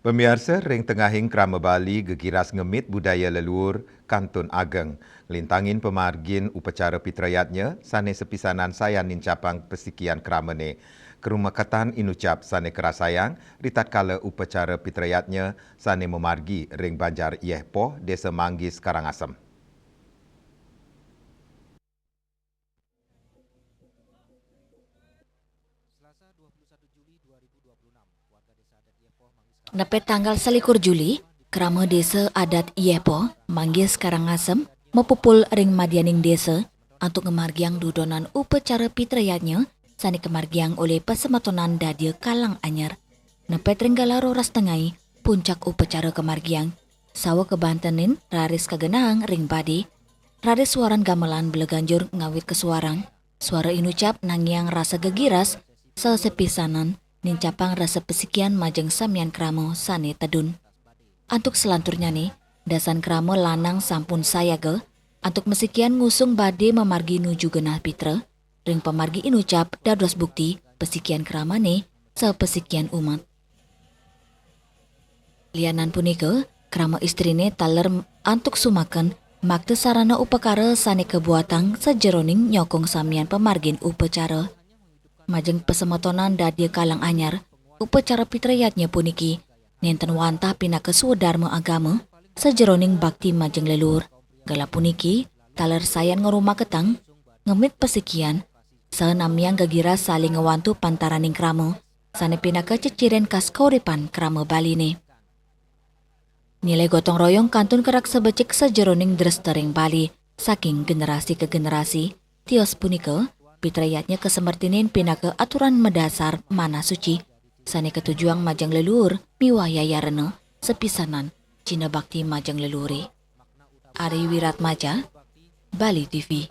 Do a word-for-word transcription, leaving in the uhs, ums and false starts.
Pamiarsa, ring tengahing krama Bali gegiras ngemit budaya leluhur kantun ageng. Nglintangin pamargin upacara Pitrayatnya sane sepisanan sayan nincapang pasikian kramane. Karumaketan inucap sane karasayang ritatkala upacara Pitrayatnya sane mamargi ring Banjar Iyeh Poh, Desa Manggis, Karangasem. Nepe tanggal selikur Juli, krama Desa Adat Iyeh Poh, Manggis, Karangasem, mapupul ring madyaning desa antuk ngamargiang dudonan upacara Pitrayatnya sane kamargiang olih pasemetonan dadia Kalang Anyar. Nepe ring galah roras tengai, puncak upacara kamargiang, sawa kabantenin raris kagenahang ring bade. Raris suaran gamelan bleganjur ngawit kasuarang. Suara inucap nangiang rasa gegiras, sasepisanan nincapang rasa pasikian majeng samian krama sane tedun. Antuk salanturnyane, dasan krama lanang sampun sayaga antuk masikian ngusung bade mamargi nuju genah pitra, ring pamargi inucap dados bukti pasikian kramane sapasikian umat. Lianan punika, krama istrine taler antuk sumaken makta sarana upakara sane kabuatang sajeroning nyokong samian pamargin upacara. Majeng pasemetonan dadia Kalang Anyar, upacara Pitrayatnya puniki nenten wantah pinaka swadarma agama sajeroning bakti majeng leluhur. Galah puniki taler sayan ngrumaketang ngemit pasikian, saha namiang gegiras saling ngwantu pantaraning krama, sane pinaka ceciren khas kauripan krama Baline. Nilai gotong royong kantun karaksa becik sajeroning dresta ring Bali, saking generasi ke generasi. Tios punika, Pitrayatnya kasemertinin pinaka aturan madasar manah suci, sane katujuang majeng leluhur miwah yayarena sapisanan, cihna bakti majeng leluhure. Ari Wiratmaja, Bali T V.